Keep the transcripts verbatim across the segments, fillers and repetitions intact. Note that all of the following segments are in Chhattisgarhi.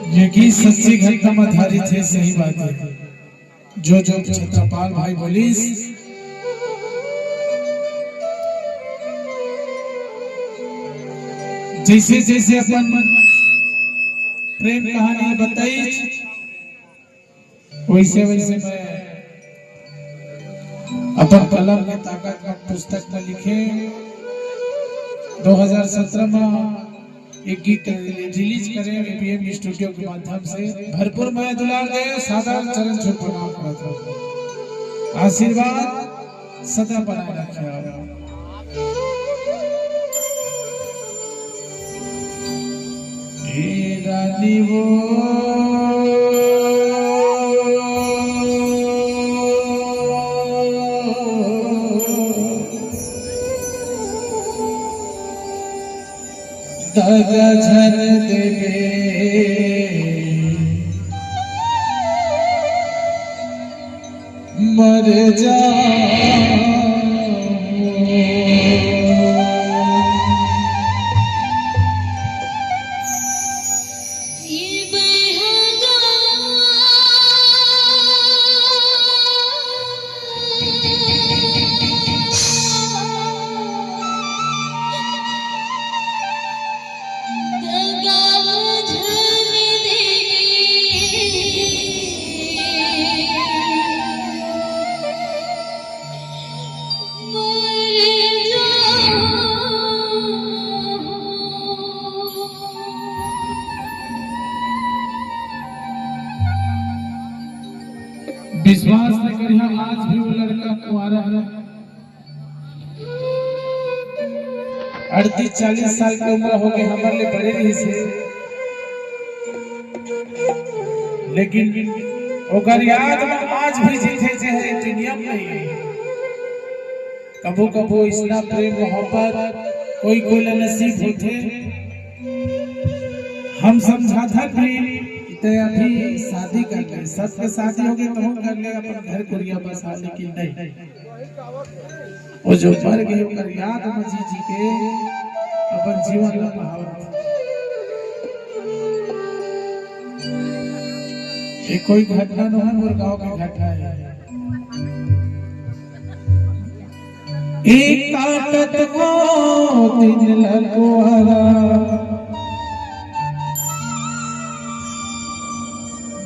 ये गीत सच्ची घटना म आधारित हे, सही बात हे। जो जो छत्रपाल भाई बोलिस, जइसे जइसे अपन प्रेम कहानी बताइस, वइसे वइसे मैं अपन कलम के ताकत म पुस्तक म लिखे। दो हज़ार सत्रह म एक गीत रिलीज करे एबीएम स्टूडियो के माध्यम से। भरपूर मया दुलार दे, सादर चरण छू प्रणाम करत हँव। आशीर्वाद सदा बनाए रखे आप। ए रानी वो दगा झन देबे, मर जाऊं। विश्वास नइ करिहा, आज भी वो लड़का कुंवारा हे। अड़तीस चालीस साल के उम्र होगे, हमर ले बड़े रहिस हे, लेकिन ओकर याद म आज भी जीथे, जे हे दुनिया म नइ हे। कभू कभू अइसना प्रेम मोहब्बत कोई कोई ला नसीब होथे। हम समझाथन भी कि तैं अभी शादी कर ले, सबके शादी होगे, तहूँ कर ले, अपन घर कुरिया बसा, लेकिन नहीं। वो जो मर गे, ओकर याद म जी जी के अपन जीवन ला बहावत। ये कोई घटना नोहे, मोर गांव के घटना हे। एक काटत वो दिन लकुआरा,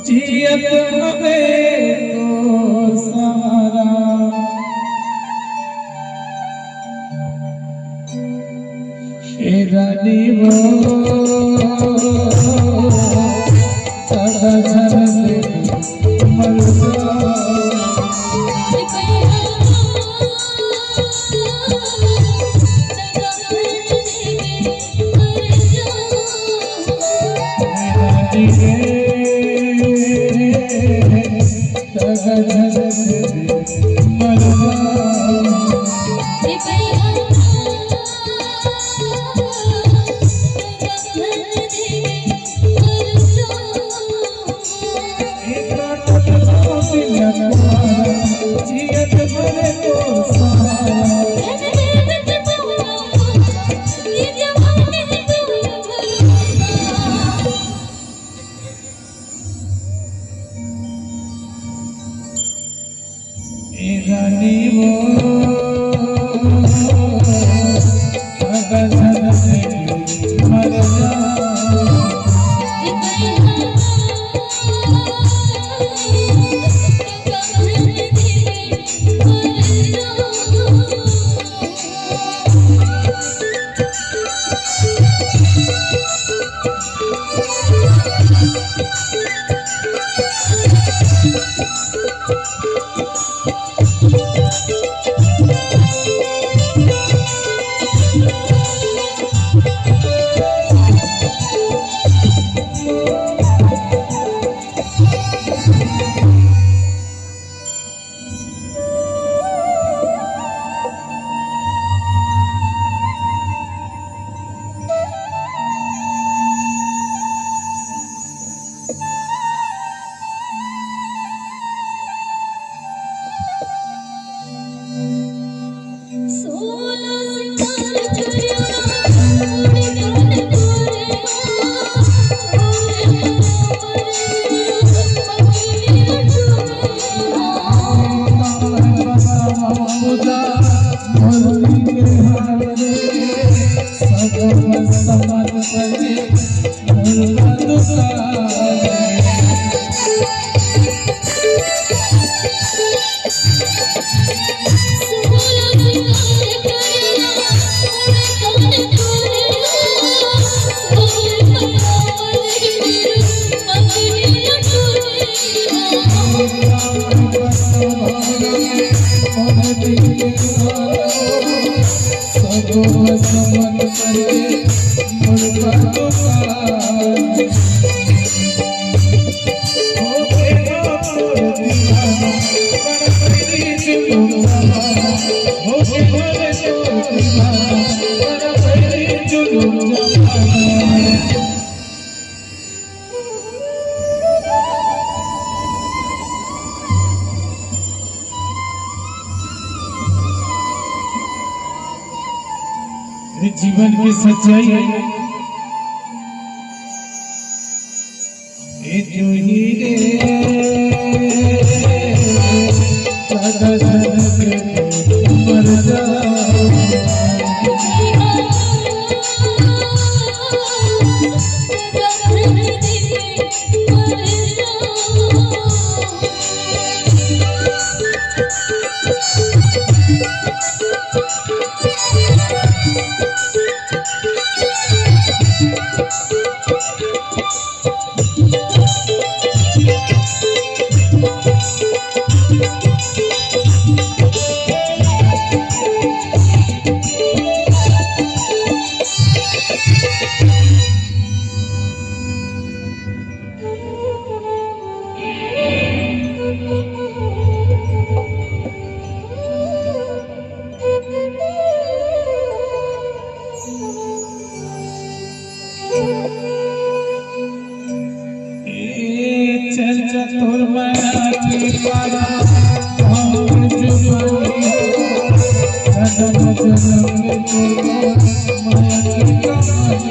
जियत हवे तो सहारा। ए रानी वो तड़ा झरन मर जा। ये जीवन की सच्चाई है। ये जूही रे, सदा सदा मर जा। ए चर्चा तोर माया के पारा, हम जुबानी, जन्म जन्म में तोर माया के कहानी।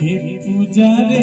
हे पूजा रे,